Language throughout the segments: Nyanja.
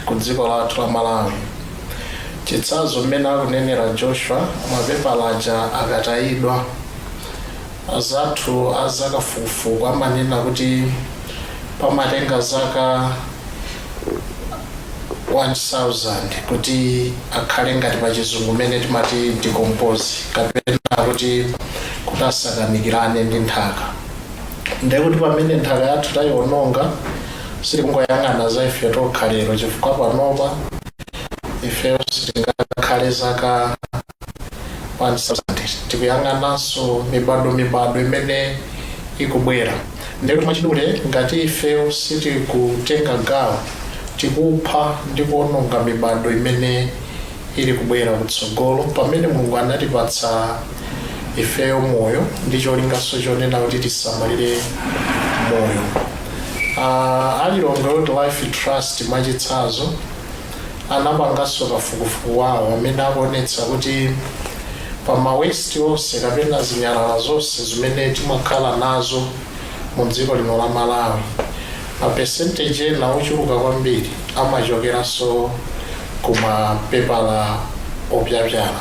ku dziko lathu la Malawi. Chitsanzo, mmene akunenera Joshua, mapepala aja akatayidwa, azathu azakafukufuku amanena kuti pamatenga zaka 1000 kuti akhale ngati pachizungu mmene timati decompose, kapena kuti asakanikirane ndi nthaka. Ndekuti pamene nthaka yathu tayiononga, sitikungoyang'ana za ife tokha lero, chifukwa panopa ifeyo sitingakhale zaka 1000. Tikuyang'ananso mibado mibado imene ikubwera. Ndekuti mwachidule, ngati ifeyo sitikutenga gawo, tikupha ndi kuononga mibado imene ili kubwera kutsogolo, pamene Mulungu anatipatsa ifeyo moyo ndi cholinganso chonena kuti tisamalire moyo. A Lilongwe Wildlife Trust, mwachitsanzo, anapanganso kafukufuku wawo amene akuonetsa kuti pa waste onse kapena zinyalala zonse zimene timakhala nazo mu dziko lino la Malawi, ma percentage ena ochuluka kwambiri amachokeranso kumapepala opyapyala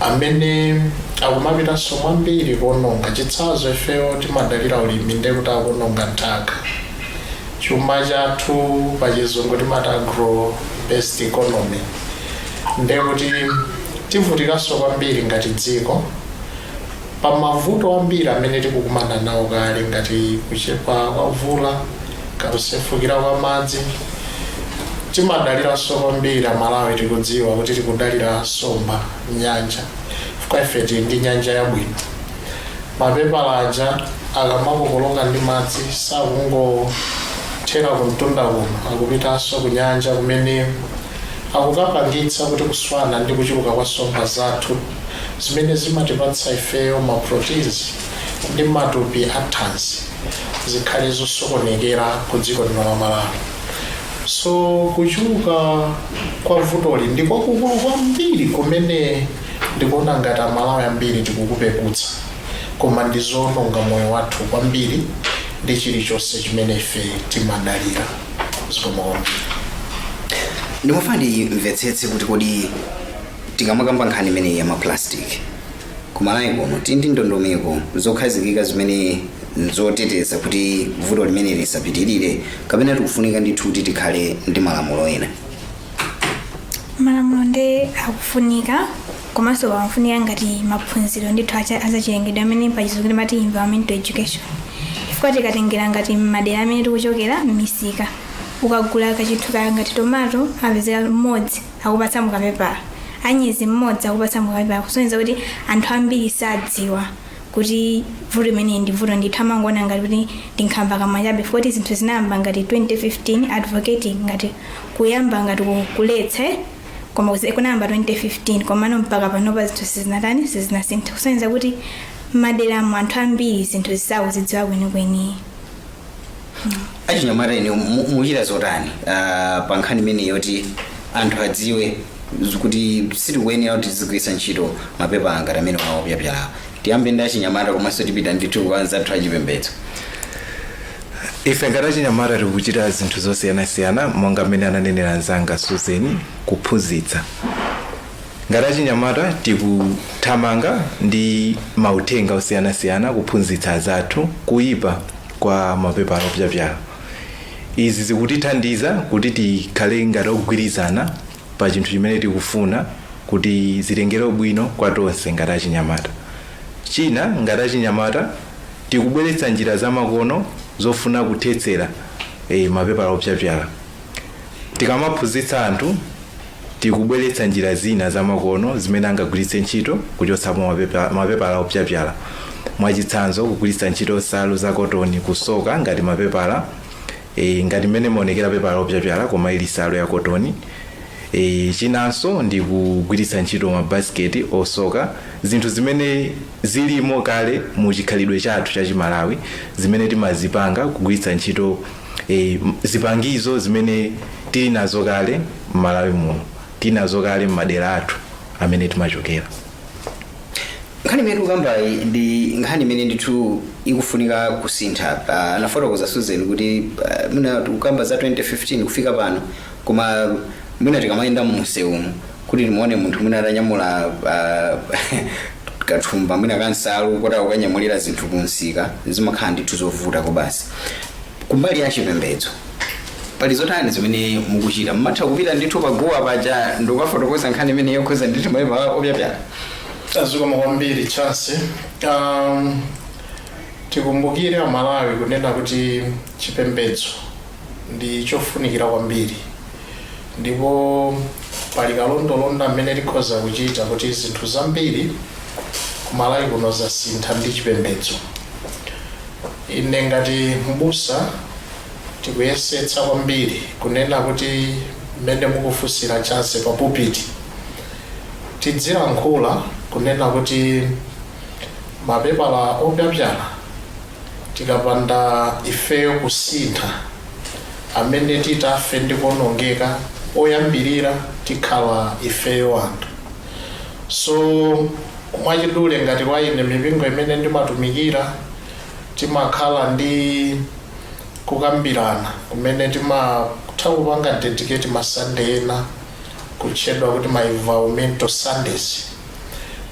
amene akumapitanso mwambiri kuononga. Chitsanzo, ifeyo timadalira ulimi, ndekuti akuononga nthaka, chuma chathu, pachizungu timati agro based economy. Ndekuti tivutikanso kwambiri ngati dziko pamavuto ambiri amene tikukumana nawo kale, ngati kuchepa kwa mvula, kusefukira kwa madzi. Timadaliranso kwambiri, Amalawi tikudziwa kuti tikudalira nsomba nyanja, chifukwa ife tili ndi nyanja yabwino. Mapepala aja akamakokoloka ndi madzi, sakungothera kumtunda kuno, akupitanso ku nyanja kumene akukapangitsa kuti kuswana ndi kuchuluka kwa nsomba zathu zimene zimatipatsa ifeyo ma proteins ndi matupi athanzi zikhale zosokonekera ku dziko lino la Malawi. So kuchuluka kwa vutoli ndi kwakukulu kwambiri, kumene ndikuona ngati Amalawi ambiri tikukupeputsa, koma ndi zoononga moyo wathu kwambiri ndi chilichonse chimene ife timadalira. Zikomo kwambiri. Ndimafuna ndimvetsetse kuti kodi tikamakamba nkhani imeneyi ya ma plastic, kumalawi kuno tili ndi ndondomeko zokhazikika zimene nzoteteza kuti vuto limene lisapitirire, kapena tikufunika ndithu kuti tikhale ndi malamulo ena? Malamulo ndi akufunika, komanso amafunika ngati maphunziro ndithu azachilengedwe amene pachizungu timati environmental education, chifukwa tikatengera ngati madera amene tikuchokera, m'misika ukagula kachinthu ka ngati tomato, apezeka mmodzi akupatsa mukapepala, anyezi mmodzi akupatsa mukapepala, kusonyeza kuti anthu ambiri sadziwa kuti vuto limeneli ndi vuto ndithu. Amangoona ngati kuti ndi nkhamba kamwa chabe, kuti zinthu zinayamba ngati 2015, advocating ngati kuyamba ngati kuletsa, koma kunayamba 2015, komano mpaka panopa zinthu sizinatani, sizinasintha, kusonyeza kuti m'maderamo anthu ambiri zinthu zisakuzidziwa kwenikweni. Achinyamata ine muchita zotani pa nkhani imeneyi yoti anthu adziwe kuti sitikuyenera kuti tizigwiritsa ntchito mapepa ngati amene waopyapyalawa? Tiyambe ndi achinyamata, komanso tipita ndithu kwa anzathu achipembedzo. Ife ngati achinyamata tikuchita zinthu zosiyanasiyana, monga mmene ananenera anzanga Susan, kuphunzitsa. Ngati achinyamata tikuthamanga ndi mauthenga osiyanasiyana kuphunzitsa azathu kuyipa kwa mapepala opyapyala. Izi zikutithandiza kuti tikhale ngati ogwirizana pa chinthu chimene tikufuna kuti zitengere ubwino kwa tonse ngati achinyamata. China, ngati achinyamata tikubweretsa njira zamakono zofuna kuthetsera mapepala opyapyala. Tikamaphunzitsa anthu, tikubweretsa njira zina zamakono zimene angagwiritse ntchito kuchotsapo mapepala opyapyala. Mwachitsanzo, kugwiritsa ntchito nsalu za kotoni kusoka ngati mapepala, ngati mmene maonekera pepala opyapyala koma ili nsalu ya kotoni. Chinanso ndi kugwiritsa ntchito mabasiketi osoka, zinthu zimene zilimo kale mu chikhalidwe chathu cha Chimalawi, zimene timazipanga kugwiritsa ntchito zipangizo zimene tili nazo kale m'Malawi muno, tili nazo kale m'madera athu amene timachokera. Nkhani imene tikukambayi ndi nkhani imene ndithu ikufunika kusintha. Anafotokoza Susan kuti mwina tikukamba za 2015 kufika pano. Koma mwina tikamayenda mumsewumu kuti timuone munthu mwina atanyamula kathumba mwina kansalu kuti akukanyamulira zinthu kunsika, zimakhala ndithu zovuta kobasi. Kumbali ya chipembedzo, pali zotani zimene mukuchita? Mmatha kupita ndithu paguwa paja ndikukafotokoza nkhani imene yokhuza ndithu mapepala opyapyala? Zikomo kwambiri, Chance. Tikumbukire Amalawi kunena kuti chipembedzo ndi chofunikira kwambiri, ndipo pali kalondolondo amene tikhoza kuchita kuti zinthu zambiri kuMalawi kuno zasintha ndi chipembedzo. Ine ngati mbusa, tikuyesetsa kwambiri kunena kuti mmene mukufunsira, Chance, pa pulpit tidzilankhula kunena kuti mapepala opyapyala, tikapanda ifeyo kusintha, amene titafe ndi kuonongeka oyambirira tikhala ifeyo anthu. So mwachidule, ngati kwa ine, mipingo imene ndimatumikira, timakhala ndi kukambirana kumene timatha kupanga dedicate ma Sunday ena kutchedwa kuti ma Environmental Sundays,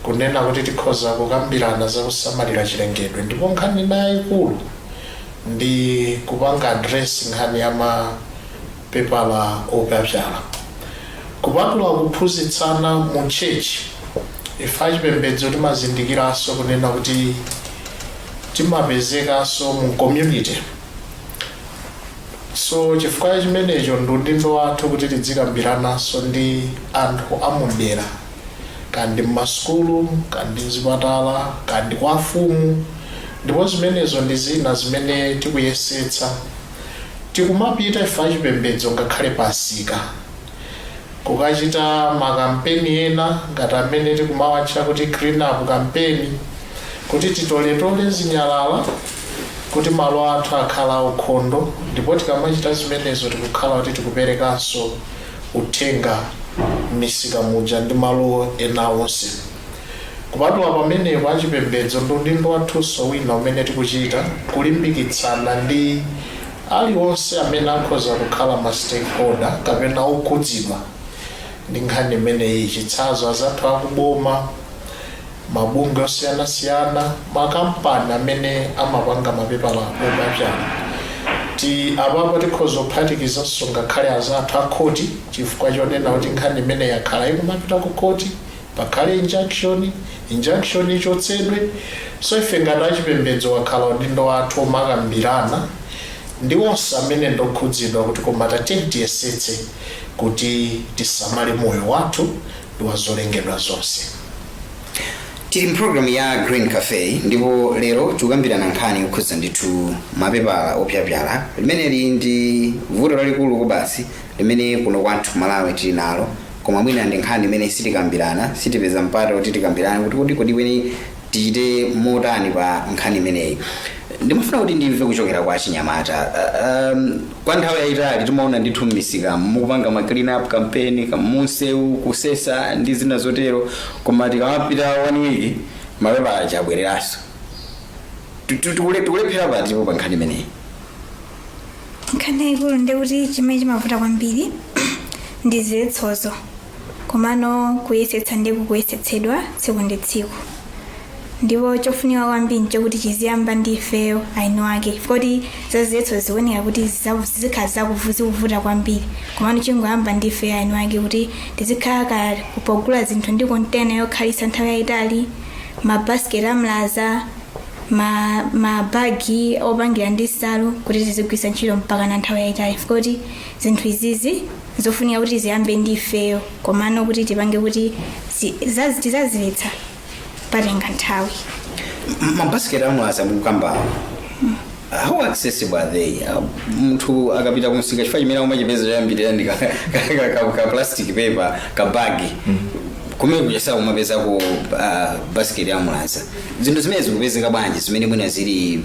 kunena kuti tikhoza kukambirana zakusamalira chilengedwe. Ndipo nkhani ina yayikulu ndi kupanga address nkhani ya mapepala opyapyala. Kupatula kuphunzitsana mu church, ife achipembedzo timazindikiranso kunena kuti timapezekanso mu community. So chifukwa chimenecho ndi udindo wathu kuti tidzikambirananso ndi anthu amudera, kandi mmasukulu, kandi mzipatala, kandi kwa afumu. Ndipo zimenezo ndi zina zimene tikuyesetsa. Tikumapita ife achipembedzo ngakhale pasika kukachita makampeni ena ngati amene tikumawatcha kuti clean up campaign, kuti titoletole zinyalala kuti malo athu akhala aukhondo. Ndipo tikamachita zimenezo, tikukhala kuti tikuperekanso uthenga m'misika muja ndi malo ena onse. Kupatula pamenepo, achipembedzo ndi udindo wathunso wina umene tikuchita, kulimbikitsana ndi aliwonse amene akhoza kukhala ma stakeholder kapena okhudzidwa ndi nkhani imeneyi. Chitsanzo, azathu akuboma, mabungwe osiyanasiyana, makampani amene amapanga mapepala opyapyala. Ti apapo tikhoza kuphatikizanso ngakhale azathu akhoti, chifukwa chonena kuti nkhani imene yakhala ikumapita ku khoti, pakhale injunction, injunction ichotsedwe. So ife ngati achipembedzo wakhala udindo wathu omakambirana ndi onse amene ndokhudzidwa kuti koma tatiyeni tiyesetse kuti tisamale moyo wathu ndi wa zolengedwa zonse. Tili mpulogalamu ya Green Cafe, ndipo lero tikukambirana nkhani yokhudza ndithu mapepala opyapyala. Limeneli ndi vuto lalikulu kubasi limene kuno kwathu Malawi tili nalo, koma mwina ndi nkhani imene sitikambirana, sitipeza mpata kuti tikambirane kuti kodi kweni tichite motani pa nkhani imeneyi. Ndimafuna kuti ndimve kuchokera kwa achinyamata. Kwa nthawi yayitali timaona ndithu m'misika mukupanga ma clean up campaign, munsewu kusesa ndi zina zotero, koma tikamapita one week mapepala aja abwereranso. Tikulephera patipo pa nkhani imeneyi? Nkhani yayikulu ndikuti chimene chimavuta kwambiri ndi ziletsozo, komano kuyesetsa ndi kukuyesetsedwa tsiku ndi tsiku. Ndipo chofunika kwambiri nchokuti chiziyamba ndi ifeyo eni ake, kuti zaziletso zikuoneka kuti zizikhala zikuvuta kwambiri, komano chingoyamba ndi ifeyo eni ake, kuti tizikhala ka pogula zinthu ndi container yokhalisa nthawi yayitali, mabasiketi amlaza, mabagi opangira ndi nsalu, kuti tizigwisa ntchito mpaka na nthawi yayitali, kuti zinthu izizi zofunika kuti ziyambe ndi ifeyo. Komano kuti tipange kuti tizaziletsa patenga nthawi. Mabasiketi amlaza mukukambawo, how accessible are they? Munthu akapita kumsika, chifukwa chimene umachipeza choyambirira ndi ka plastic paper, ka bagi, kumene kuchasa umapezako basket ya mlaza. Zinthu zimene zikupezeka bwanji, zimene mwina zili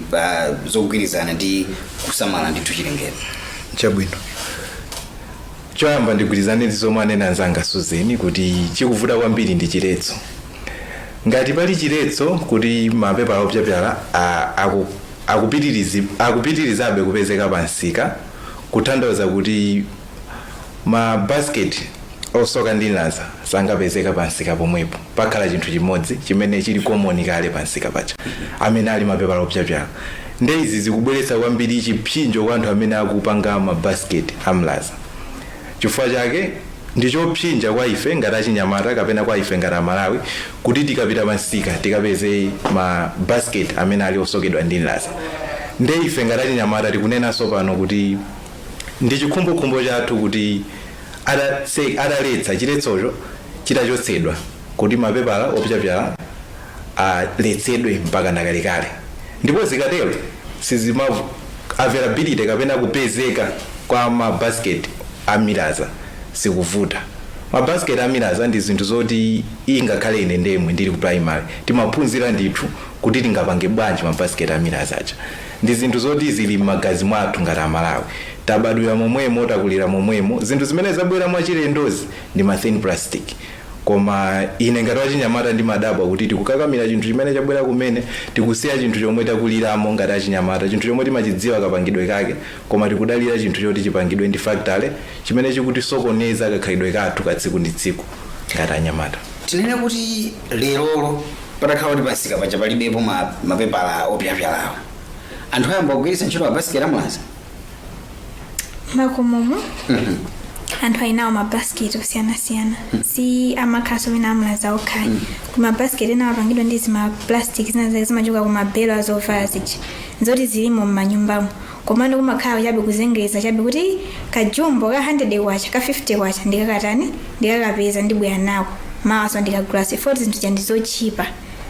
zogwirizana ndi kusamala ndithu chilengedwe? Chabwino, choyamba ndigwirizane ndi zomwe anena anzanga Suzeni kuti chikuvuta kwambiri ndi chiletso. Ngati pali chiletso kuti mapepala opyapyala akupitirizabe kupezeka pa msika, kutanthauza kuti Ma basket osoka ndi mlaza sangapezeka pansika pomwepo. Pakhala chinthu chimodzi chimene chili common kale pansika paja, amene ali mapepala opyapyala. Nde izi zikubweretsa kwambiri chipsinjo kwa anthu amene akupanga ma basket amlaza. Chifukwa chake ndichopsinja kwa ife ngati achinyamata kapena kwa ife ngati Amalawi kuti tikapita pansika tikapeze ma basket amene ali osokedwa ndi mlaza. Nde ife ngati achinyamata tikunenanso pano kuti ndi chikhumbokhumbo chathu kuti ataletsa, chiletsocho chitachotsedwa, kuti mapepala opyapyala aletsedwe mpaka nakalekale. Ndipo zikatero sizima availability kapena kupezeka kwa ma basket amilaza sikuvuta. Ma basket amilaza ndi zinthu zoti ingakhale ine ndemwe ndili ku primary timaphunzira ndithu kuti tingapange bwanji ma basket amilaza aja. Ndi zinthu zoti zili m'magazi mwathu ngati Amalawi, tabadwira momwemo, takulira momwemo. Zinthu zimene zabwera mwachilendozi ndi ma thin plastic. Koma ine ngati wachinyamata ndimadabwa kuti tikukakamira chinthu chimene chabwera kumene, tikusiya chinthu chomwe takuliramo ngati achinyamata, chinthu chomwe timachidziwa kapangidwe kake, koma tikudalira chinthu choti chipangidwe ndi factory chimene chikutisokoneza kakhalidwe kathu ka tsiku ndi tsiku ngati anyamata. Tinene kuti lerolo patakhala kuti pasika paja palibepo mapepala opyapyalawo, anthu ayamba kugwiritsa ntchito mabasiketi amlaza? Makomomo anthu ayinawo mabasiketi osiyanasiyana, si amakhaso amene amlaza okhayi. Ku mabasiketi ena amapangidwa ndi zima plastic zina zake zimachoka ku mabelo azovala zija, nzoti zilimo m'manyumbamo. Komano kumakhala chabe kuzengereza chabe kuti kajumbo ka 100 kwacha, ka 50 kwacha ndikakatani, ndikakapeza, ndibwera nako mawaso ndikagula sifoti. Zinthu ja ndizochipa,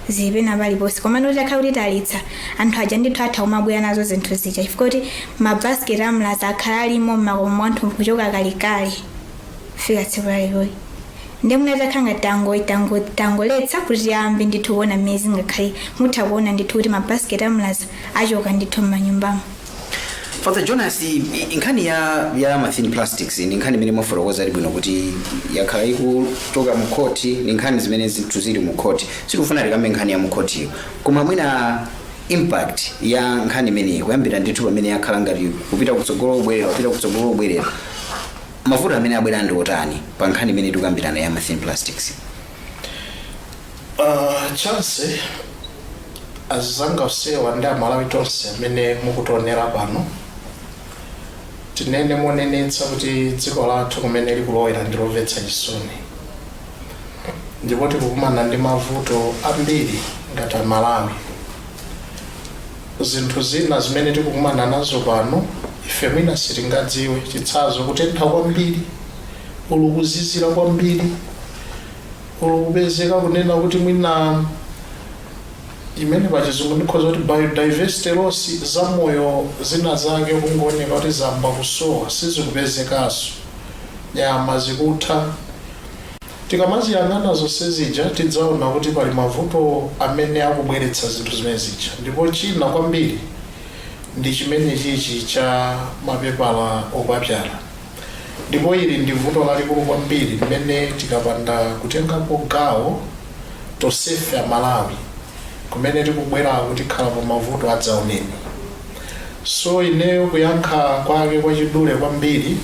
zili pena paliponse. Komano kuti akhala kuti talitsa, anthu aja ndithu atha kumabwera nazo zinthu zija, chifukwa kuti mabasiketi amlaza akhala alimo m'makomo anthu kuchoka kalekale fika tsiku laliloli. Ndi munati ngati tangoletsa kuti tiyambe ndithu kuona mmene zingakhale, mutha kuona ndithu kuti mabasiketi amlaza achoka ndithu m'manyumbamo. Father Jonas, nkhani ya ma thin plastics ndi nkhani imene mwafotokoza ali bwino kuti yakhala ikuchoka mu khoti, ndi nkhani zimene zinthu zili mu khoti. Sitikufuna tikambe nkhani ya mu khotiyo, koma mwina impact ya nkhani imeneyi kuyambira ndithu pamene yakhala ngati kupita kutsogolo kubwerera, kupita kutsogolo kubwerera, mavuto amene abwera ndi otani pa nkhani imene tikukambirana ya ma thin plastics? Chance azanga osewa ndi Amalawi tonse amene mukutionera pano, tinene monenetsa kuti dziko lathu kumene likulowera ndi lomvetsa chisoni, ndipo tikukumana ndi mavuto ambiri ngati Amalawi. Zinthu zina zimene tikukumana nazo pano ife mwina sitingadziwe. Chitsanzo, kutentha kwambiri, ulu kuzizira kwambiri, ulu kupezeka kunena kuti mwina imene pachizungu ndikhoza kuti biodiversity loss, zamoyo zina zake kungooneka kuti zamba kusowa, sizikupezekanso, nyama zikutha. Tikamaziyang'ana zonse zija tidzaona kuti pali mavuto amene akubweretsa zinthu zimene zija, ndipo china kwambiri ndi chimene chichi cha mapepala opapyala. Ndipo ili ndi vuto lalikulu kwambiri limene tikapanda kutengapo gawo tonsefe Amalawi, kumene tikubwera tikhala pa mavuto adzaoneni. So ineyo kuyankha kwake kwachidule kwambiri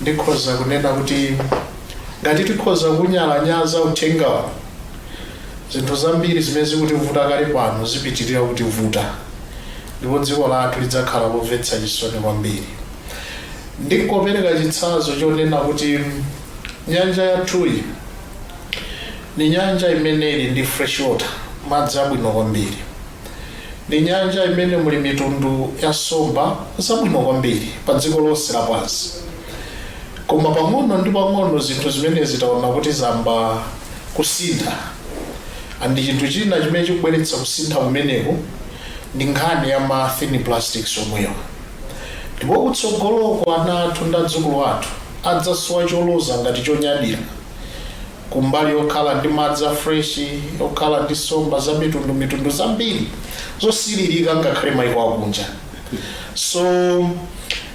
ndikhoza kunena kuti ngati tikhoza kunyalanyaza uthengawo, zinthu zambiri zimene zikutivuta kale pano zipitirira kutivuta, ndipo dziko lathu lidzakhala lomvetsa chisoni kwambiri. Ndingopereka chitsanzo chonena kuti nyanja yathuyi ni nyanja imene ili ndi fresh water, madzi abwino kwambiri. Ndi nyanja imene muli mitundu ya nsomba zabwino kwambiri pa dziko lonse lapansi. Koma pang'ono ndi pang'ono zinthu zimene zitaona kuti zamba kusintha, and chinthu china chimene chikubweretsa kusintha kumeneku ndi nkhani ya ma thin plastics omwewa. Ndipo kutsogoloko ana athu ndi adzukulu athu adzasowa choloza ngati chonyadira kumbali yokhala ndi madzi a fresh, yokhala ndi nsomba za mitundumitundu zambiri zosiririka ngakhale maiko akunja. So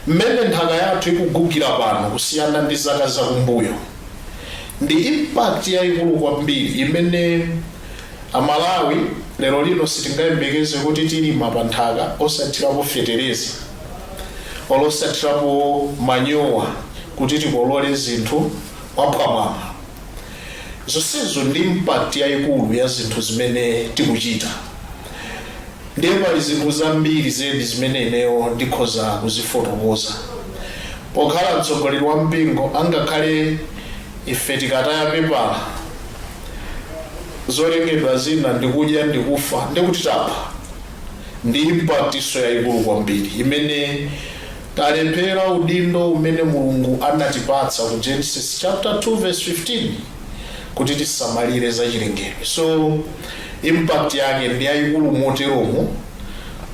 mmene nthaka yathu ikugugira pano kusiyana ndi zaka zakumbuyo ndi impact yayikulu kwambiri imene Amalawi lero lino sitingayembekeze kuti tilima pa nthaka osathirapo fetereza olo osathirapo manyowa. Kuti tikolole zinthu mwaphwamwamwa. Zonsezo ndi impact yayikulu ya zinthu zimene tikuchita. Ndiye pali zinthu zambiri zedi zimene ineyo ndikhoza kuzifotokoza pokhala mtsogoleri wa mpingo. Angakhale ife tikataya pepala, zolengedwa zina ndikudya ndikufa, ndikuti tapha. Ndi impactiso yayikulu kwambiri imene talephera udindo umene Mulungu anatipatsa ku Genesis chapter 2 verse 15 kuti tisamalire za chilengedwe. So impact yake ndi yayikulu moteromo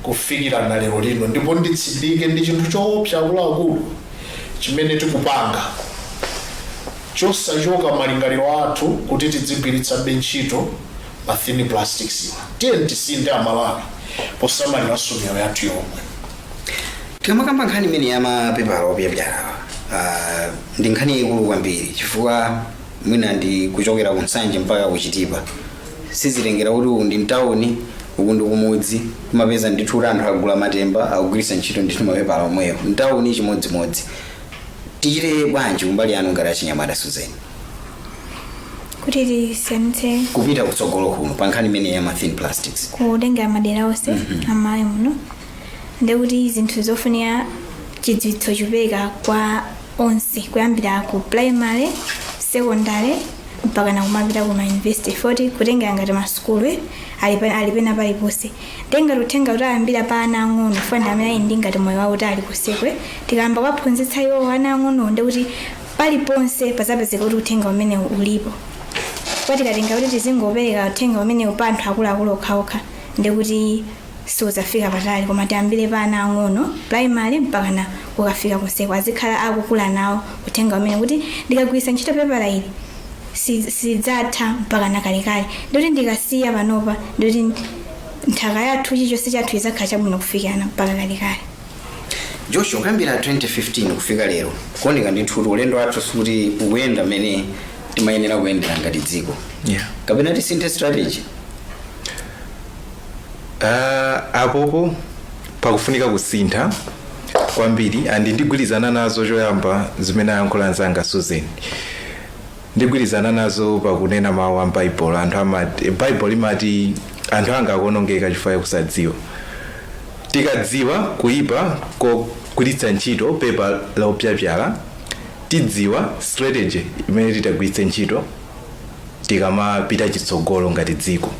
kufikira na lero lino. Ndipo nditsindike, ndi chinthu choopsa, akuluakulu, chimene tikupanga chosachoka malingaliro athu kuti tidzigwiritsabe ntchito ma thin plastics iwa. Tiye tisinthe, Amalawi, posamaliranso miyoyo yathu yomwe. Tikamakamba nkhani imene ya mapepala opyapyalawa, ndi nkhani yayikulu kwambiri, chifukwa mwina ndi kuchokera ku Nsanje mpaka kuChitipa, sizitengera kuti uku ndi mtawuni, uku ndi kumudzi, kumapeza ndithu kuti anthu agula matemba, akugwiritsa ntchito ndithu mapepala omweyo. Mtawuni chimodzimodzi. Tichite bwanji kumbali yanu ngati achinyamata, Suzeni? Kuti tisiyanitse kupita kutsogolo kuno pa nkhani imene ya ma thin plastics. Kutengera madera onse amalawi muno, ndekuti zinthu zofunika chidziwitso chipereka kwa onse, kuyambira ku primary, secondary, mpaka nakumapita ku ma university, foti kutengera ngati masukulu ali pena paliponse. Tengati uthenga kuti ayambira pa ana ang'ono, fana amene ali ndi ngati moyo wautali kusekwe. Tikayamba kuwaphunzitsa iwo ana ang'ono, ndekuti paliponse pazapezeka kuti uthenga umene ulipo. Kwa tikatenga kuti tizingopereka uthenga umenewu pa anthu akuluakulu okhaokha, ndekuti siuzafika patali. Koma tiyambire pa ana ang'ono, primary mpaka na kukafika kuseko, azikhala akukula nawo uthenga umene kuti ndikagwiritsa ntchito pepala ili sidzatha mpaka na kalekale, ndikuti ndikasiya panopa, ndikuti nthaka yathu, chilichonse chathu idzakhala chabwino kufikirana mpaka kalekale. Joshua, kuyambira 2015 kufika lero, kuoneka ndithu kuti ulendo wathu sikuti ukuyenda mmene timayenera kuyendera ngati dziko. Kapena tisinthe strategy? Apopo pakufunika kusintha kwambiri, and ndigwirizana nazo choyamba zimene ayankhula anzanga Susan. Ndigwirizana nazo pakunena mawu a Baibulo. Anthu amati, Baibulo imati anthu anga akuonongeka chifukwa chakusadziwa. Tikadziwa kuyipa kogwiritsa ntchito pepa lopyapyala, tidziwa strategy imene titagwiritse ntchito tikamapita chitsogolo ngati dziko.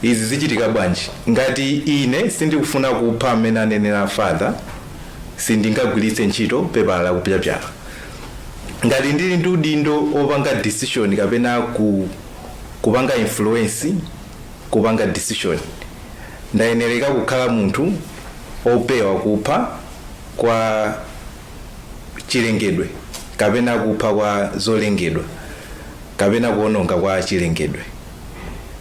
Izi zichitika bwanji? Ngati ine sindikufuna kupha, amene anenera father, sindingagwiritse ntchito pepala lakupyapyala. Ngati ndili ndi udindo opanga decision kapena kupanga influence kupanga decision, ndayenereka kukhala munthu opewa kupha kwa chilengedwe kapena kupha kwa zolengedwa kapena kuononga kwa chilengedwe.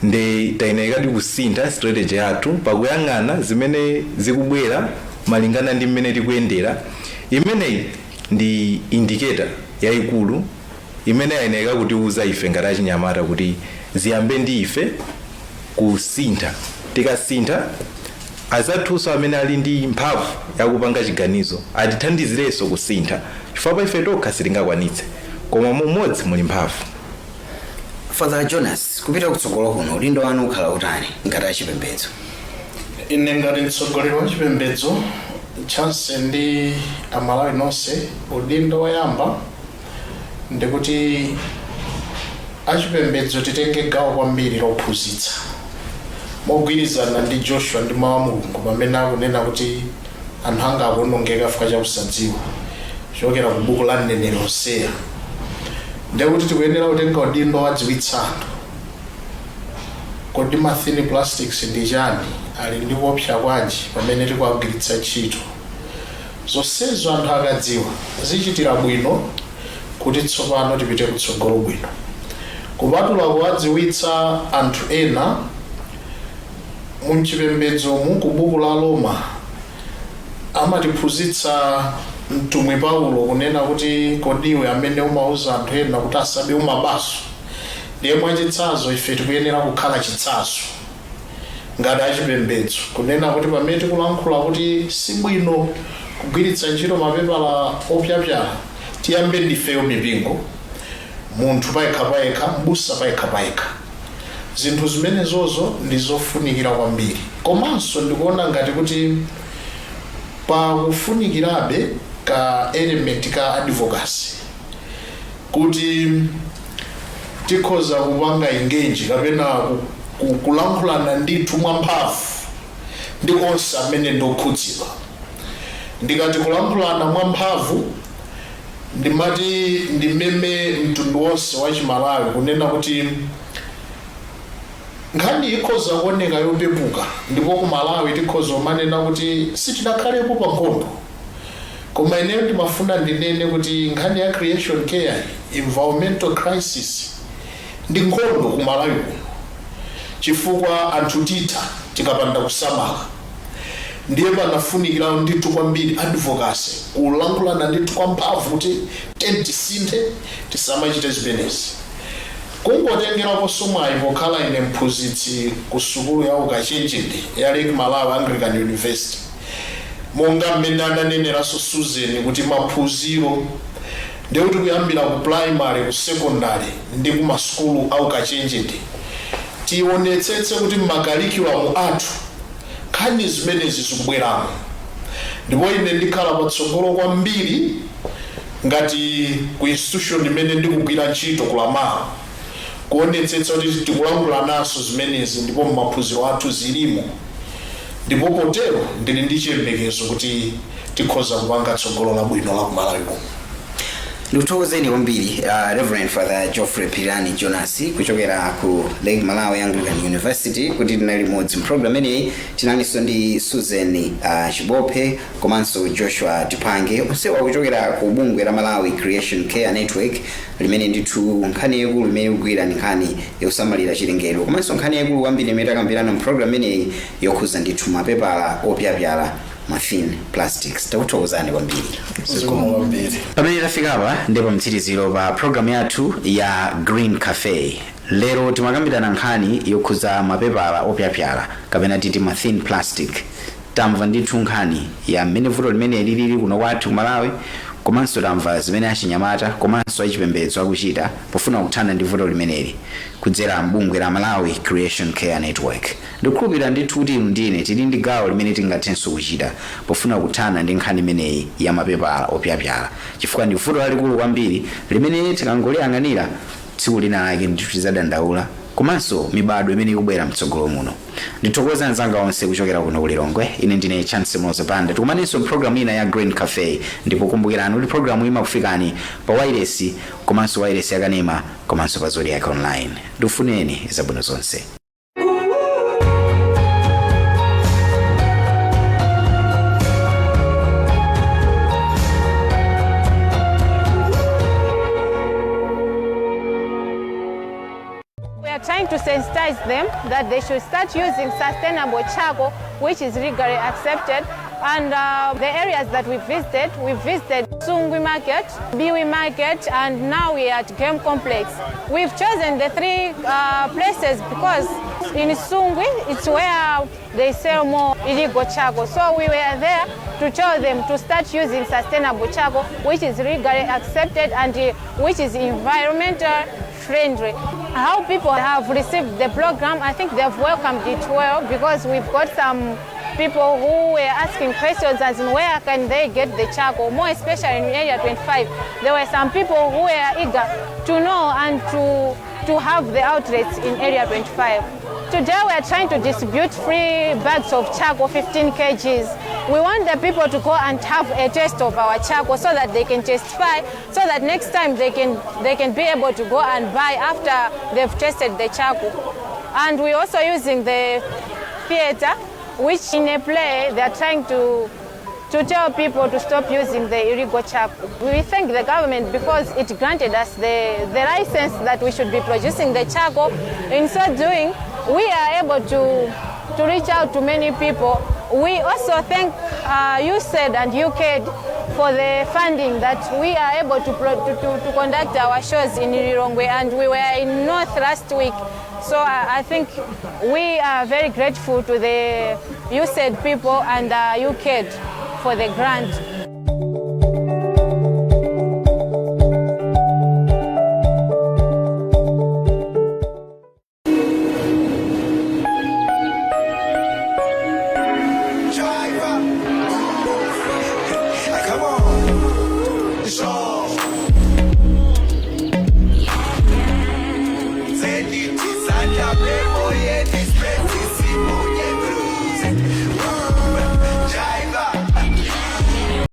Ndi tayenerekadi kusintha strategy yathu pakuyang'ana zimene zikubwera malingana ndi mmene tikuyendera. Imeneyi ndi indicator yayikulu imene yayenereka kutiuza ife ngati achinyamata kuti ziyambe ndi ife kusintha. Tikasintha, azathunso amene ali ndi mphamvu yakupanga chiganizo atithandizirenso kusintha, chifukwa pa ife tokha sitingakwanitse, koma mumodzi muli mphamvu. Father Jonas, kupita kutsogolo kuno udindo wanu ukhala utani ngati achipembedzo? Ine ngati mtsogoleri wa chipembedzo, Chance ndi Amalawi nonse, udindo woyamba ndikuti achipembedzo titenge gawo kwambiri lophunzitsa, mogwirizana ndi Joshua ndi mawu a Mulungu pamene akunena kuti anthu anga akuonongeka chifukwa chakusadziwa, kuchokera ku buku la mneneri Hoseya. Ndekuti tikuyenera kutenga udindo wadziwitsa anthu kodi ma thin plastics ndi chani, ali ndi kuopsa kwanji pamene tikuagwiritsa ntchito. Zonsezo anthu akadziwa, zichitira bwino kuti tsopano tipite kutsogolo bwino. Kupatula kuwadziwitsa anthu ena, mchipembedzomu, ku buku la Roma amatiphunzitsa mtumwi Paulo kunena kuti, "Kodiwe amene umauza anthu ena kuti asabe, umabaso?" Ndiye mwachitsanzo ife tikuyenera kukhala chitsanzo ngati achipembedzo, kunena kuti pamene tikulankhula kuti sibwino kugwiritsa ntchito mapepala opyapyala, Tiyambe ndifeyo mipingo, munthu payekha payekha, mbusa payekha payekha. Zinthu zimenezozo ndi zofunikira kwambiri. Komanso ndikuona ngati kuti pakufunikirabe ka element ka advocacy, kuti tikhoza kupanga engage kapena kulankhulana ndithu mwamphamvu ndi onse amene ndokhudzidwa. Ndikati kulankhulana mwamphamvu, ndimati ndimeme mtundu wonse wa Chimalawi kunena kuti nkhani ikhoza kuoneka yopepuka, ndipo ku Malawi tikhoza kumanena kuti sitinakhalepo pa nkhondo, koma ineyo ndimafuna ndinene kuti nkhani ya Creation Care, environmental crisis, ndi nkhondo ku Malawi kuno, chifukwa anthu titha tikapanda kusamala. Ndiye panafunikira ndithu kwambiri advocacy, kulankhulana ndithu kwa mphamvu kuti tisinthe, tisamachite zimenezi. Kungotengeraponso mwayi, pokhala ine mphunzitsi ku sukulu ya ukachenjede ya Lake Malawi Anglican University, monga mmene ananeneranso Susan kuti maphunziro ndikuti kuyambira ku primary, ku secondary ndi ku masukulu a ukachenjede, tionetsetse kuti m'ma curriculum athu nkhani zimenezi zikubweramo. Ndipo ine ndikhala patsogolo kwambiri ngati ku institution imene ndikugwira ntchito ku Lamao kuonetsetsa kuti tikulankhula naso zimenezi, ndipo m'maphunziro athu zilimo. Ndipo potero ndili ndi chiyembekezo kuti tikhoza kupanga tsogolo labwino la kumalawi kuno. Ndikuthokozeni kwambiri, Reverend Father Geoffrey Pirani Jonas kuchokera ku Lake Malawi Anglican University, kuti tinali limodzi mpulogalamu imeneyi. Tinalinso ndi Susan Chibophe komanso Joshua Tipange, onsewa kuchokera ku bungwe la Malawi Creation Care Network, limene ndithu nkhani yaikulu imene ikugwira ndi nkhani yosamalira chilengedwe, komanso nkhani yaikulu kwambiri imene takambirana mpulogalamu imeneyi yokhuza ndithu mapepala opyapyala, ma thin plastics. Takuthokozani kwambiri. Zikomo kwambiri. Pamene tafikapa ndi pamtsiriziro pa programu yathu ya Green Cafe. Lero timakambirana nkhani yokhuza mapepala opyapyala kapena titi ma thin plastic. Tamva ndithu nkhani ya mmene vuto limene lilili kuno kwathu ku Malawi, komanso tamva zimene achinyamata komanso achipembedzo akuchita pofuna kuthana ndi vuto limeneli kudzera mbungwe la Malawi Creation Care Network. Ndikukhulupirira ndithu kuti inu ndine tili ndi gawo limene tingathenso kuchita pofuna kuthana ndi nkhani imeneyi ya mapepala opyapyala, chifukwa ndi vuto lalikulu kwambiri limene tikangoliyang'anira, tsiku lina lake ndithu tidzadandaula, komanso mibado imene ikubwera mtsogolo muno. Ndithokoza anzanga onse kuchokera kuno kulilongwe. Ine ndine Chance Mozapanda. Tikumanenso mpulogalamu ina ya Green Cafe, ndipo kumbukirani kuti programu imakufikani pa wairesi komanso wairesi yakanema komanso pa Zodiak Online. Ndikufuneni zabwino zonse. We are trying to sensitize them that they should start using sustainable charcoal, which is legally accepted. And the areas that we visited Sungwi Market, Biwi Market, and now we are at Game Complex. We've chosen the three places because in Sungwi, it's where they sell more illegal charcoal. So we were there to tell them to start using sustainable charcoal, which is legally accepted and which is environmental friendly. How people have received the program, I think they've welcomed it well, because we've got some people who were asking questions as in where can they get the charcoal, more especially in Area 25. There were some people who were eager to know and to have the outlets in Area 25. Today we are trying to distribute free bags of charcoal, 15 kgs. We want the people to go and have a taste of our charcoal so that they can testify, so that next time they can be able to go and buy after they've tasted the charcoal. And we're also using the theater, which in a play they are trying to tell people to stop using the illegal charcoal. We thank the government because it granted us the license that we should be producing the charcoal. In so doing, we are able to reach out to many people. We also thank USAID and UKAID for the funding that we are able to conduct our shows in Lilongwe, and we were in North last week. So I think we are very grateful to the USAID people and UKAID for the grant.